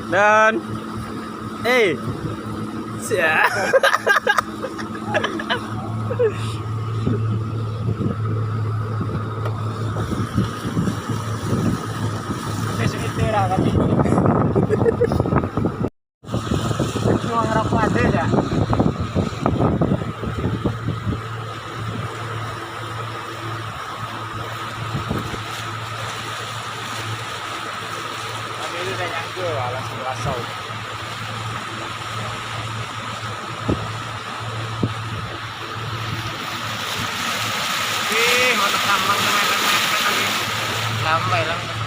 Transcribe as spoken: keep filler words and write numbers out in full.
Dan eh, sia. Sampai sini tera kami. Cuma ngerokok aja ya. Kami ini udah nyangkul alas kelasau. Ih, mantap tambang tuh mepet-mepet lagi. Lambai lah.